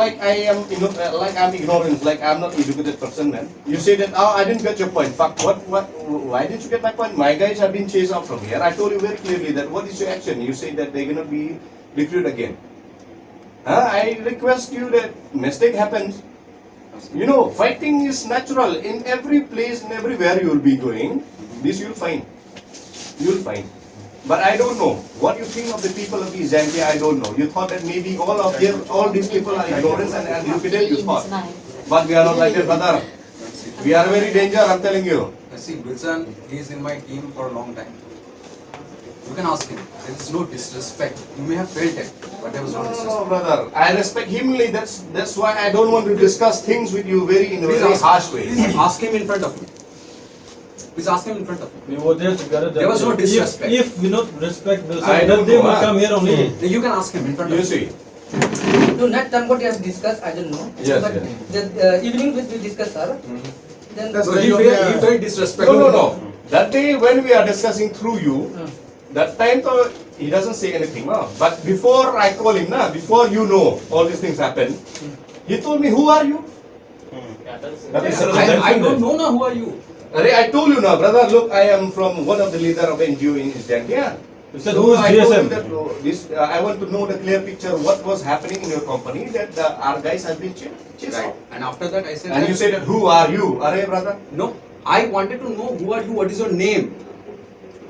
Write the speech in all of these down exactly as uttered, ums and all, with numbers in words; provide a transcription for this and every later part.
like I am, you know, uh, like I'm ignorant, like I'm not educated person, man. You say that, oh, I didn't get your point. Fuck, what, what, why didn't you get my point? My guys have been chased out from here. I told you very clearly that what is your action? You say that they're gonna be recruited again. Huh? I request you that mistake happens. You know, fighting is natural in every place, in everywhere you will be going. This you'll find. You'll find. But I don't know. What you think of the people of East Jaintia, I don't know. You thought that maybe all of them, all these people are ignorant and uneducated, you thought. But we are not like that, brother. We are very danger, I'm telling you. See, Wilson, he is in my team for a long time. You can ask him. There is no disrespect. You may have felt it, but there was no No, disrespect. brother. I respect him only. That's that's why I don't want to discuss things with you very in a Please very ask, harsh way. Please ask him in front of me. Please ask him in front of me. We were there together. There was no If, if we not respect the I sir, don't then they know, will huh? come here only. You can ask him in front of You me. See, No, not done what you have discussed, I don't know. Yes, but yes. the uh, evening which we discussed, sir, then that's No, the he, felt, he felt no, disrespectful. No, no. That day when we are discussing through you, Hmm. That time though, he doesn't say anything, no? But before I call him, na, before you know all these things happen, he told me, "Who are you?" That is I, I don't know now who are you. Arey, I told you now, brother. Look, I am from one of the leader of N G O in East Jaintia. You said, So "Who is I told G S M?" you that, oh, this, uh, I want to know the clear picture. What was happening in your company that the, our guys have been chased? Chased Right. out. And after that, I said, And you that, said that, "Who are you?" Arey, brother. No, I wanted to know who are you, what is your name?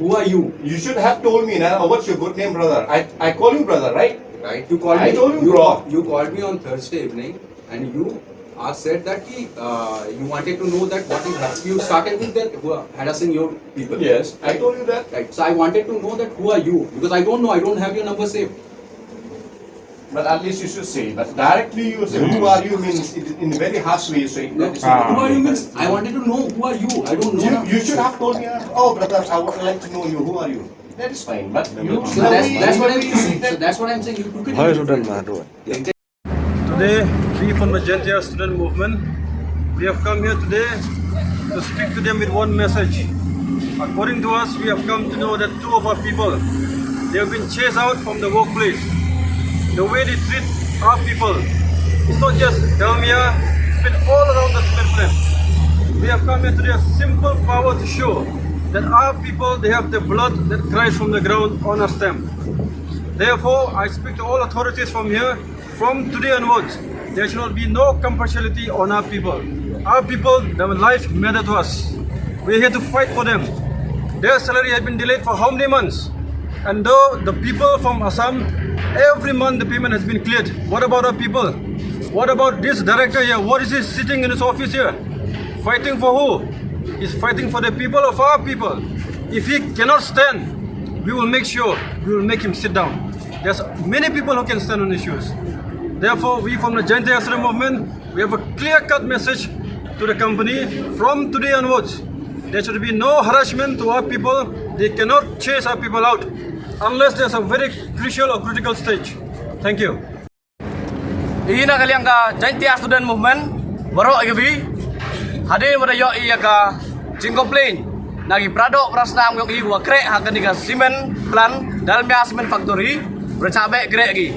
Who are you? You should have told me, na. What's your good name, brother? I, I call you brother, right? Right? You called I me. told you, you, bro. Call, you called me on Thursday evening and you asked, said that he, uh, you wanted to know that what is hap- you started with that who are harassing your people. Yes, I told you that. Right. So I wanted to know that who are you, because I don't know. I don't have your number saved. But at least you should say. But directly you say, "Who are you?" means it, in a very harsh way you say. That is Who are you means I wanted to know who are you. I don't know. You, Now. You should have told me, "Oh, brother, I would like to know you. Who are you?" That is fine. But you So that's, that's what I'm saying. So that's what I'm saying. You took it. Today, we from the Jaintia Student Movement, we have come here today to speak to them with one message. According to us, we have come to know that two of our people, they have been chased out from the workplace. The way they treat our people, it's not just Dalmia, it's been all around the cement plant. We have come here today a simple power to show that our people, they have the blood that cries from the ground on our stem. Therefore, I speak to all authorities from here, from today onwards, there should not be no compulsority on our people. Our people, their life matter to us. We are here to fight for them. Their salary has been delayed for how many months? And though the people from Assam, every month the payment has been cleared. What about our people? What about this director here? What is he sitting in his office here? Fighting for who? He's fighting for the people of our people. If he cannot stand, we will make sure we will make him sit down. There's many people who can stand on issues. Therefore, we from the Jaintia Student Movement, we have a clear-cut message to the company. From today onwards, there should be no harassment to our people. They cannot chase our people out unless there's a very crucial or critical stage. Thank you. I na ka liang ka Jaintia Student Movement, waroh ïa ka vi. Hadien ba da ïoh ïa ka jingcomplain na ki para doh para snam yong i wa kreh ha kani ka cement plant, Dalmia Cement Factory, u da chah beh kreh ki.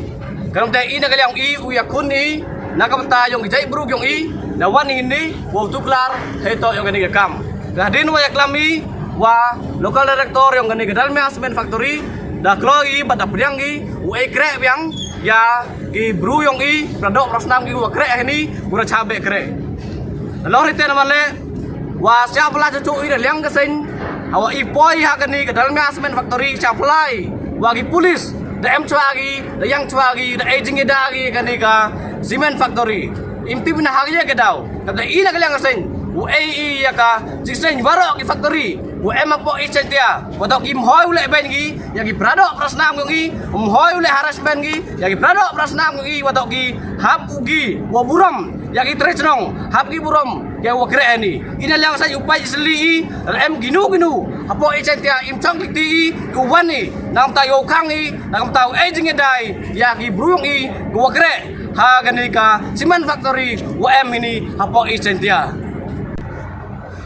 Ka long te i na ka liang i u ïakhun i na ka bynta yong ki jaitbru yong i, na wan i ni wow tuklar hei toh yong kani ka kam. Ka hadien wa ïaklam i wa local director yong kani ka Dalmia Cement Factory, da kloi i bad da pdiang i u ei kreh biang ïa ki bru yong i, para doh para snam ki wa kreh hini, u da chah beh kreh. Lor ite na man leh wa sha pla chuh i da liang ka seng, hawa i poi ha kani ka Dalmia Cement Factory sha pla i wa ki police da em chwa ki, da ïang chwa ki, da ei jingïada ki kani ka cement factory. Im tip na ha ïa ka daw, ka da i na ka liang ka seng u ei i ïa ka jingseng waroh ki factory u em hapoh East Jaintia. Wa toh ki mhoi u leh beiñ ki ïa ki para doh para snam yong i, mhoi u leh harassment ki ïa ki para doh para snam yong i, wa toh ki hap u ki wa burom ïa ki tre chnong, hap ki burom ïa wa kreh ni. I na liang sa u pai sli i, em kinu kinu hapoh East Jaintia im chong klik ti i, u wan i na ka bynta yow khang i, na ka bynta u ei jingïada i ïa ki bru yong i ki wa kreh ha kani ka cement factory wa em hini hapoh East Jaintia.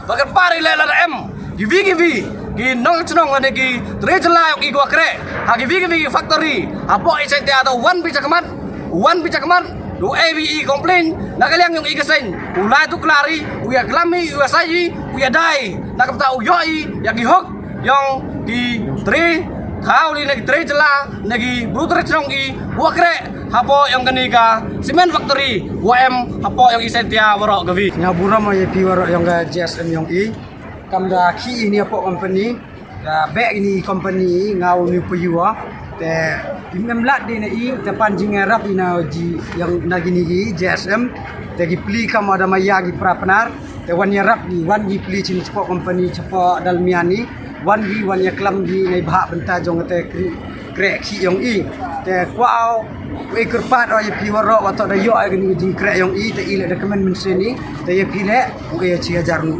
Ba kyrpad i leh lada em ki wi ki wi ki nongchnong lane ki tre jylla yong i ki wa kreh ha ki wi ki wi ki factory hapoh East Jaintia, to wan bishakmat, wan bishakmat. U ei wi i complain na ka liang yong i ka seng, u lai tuklar i, u ïaklam i, u ïasai i, u ïada i na ka bynta u ïoh i ïa ki hok yong ki tre thaw lane ki tre jylla, na ki bru tre chnong i wa kreh hapoh yong kani ka cement factory wa em hapoh yong East Jaintia waroh ka wi. Nga burom ïa phi waroh yong ka G S M yong i. Kam da khih i ni hapoh company. Da beh ini company nga u ni payu. Te im em lad di na i te pan jing rap ina ji yang na gini i J S M. Te gi pli kam ada maya gi pra Pnar. Te wan ya rap ni wan gi pli chin chapo company chapo dalmian ni. Wan gi wan ya klam gi na i bha benta jong te kri kre ki yong i. Te kwau e kerpat o ya pi waro wato da yo ai gini jing kre yong i te i le da kemen mense ni. Te ya pi le u e chi hajar nu.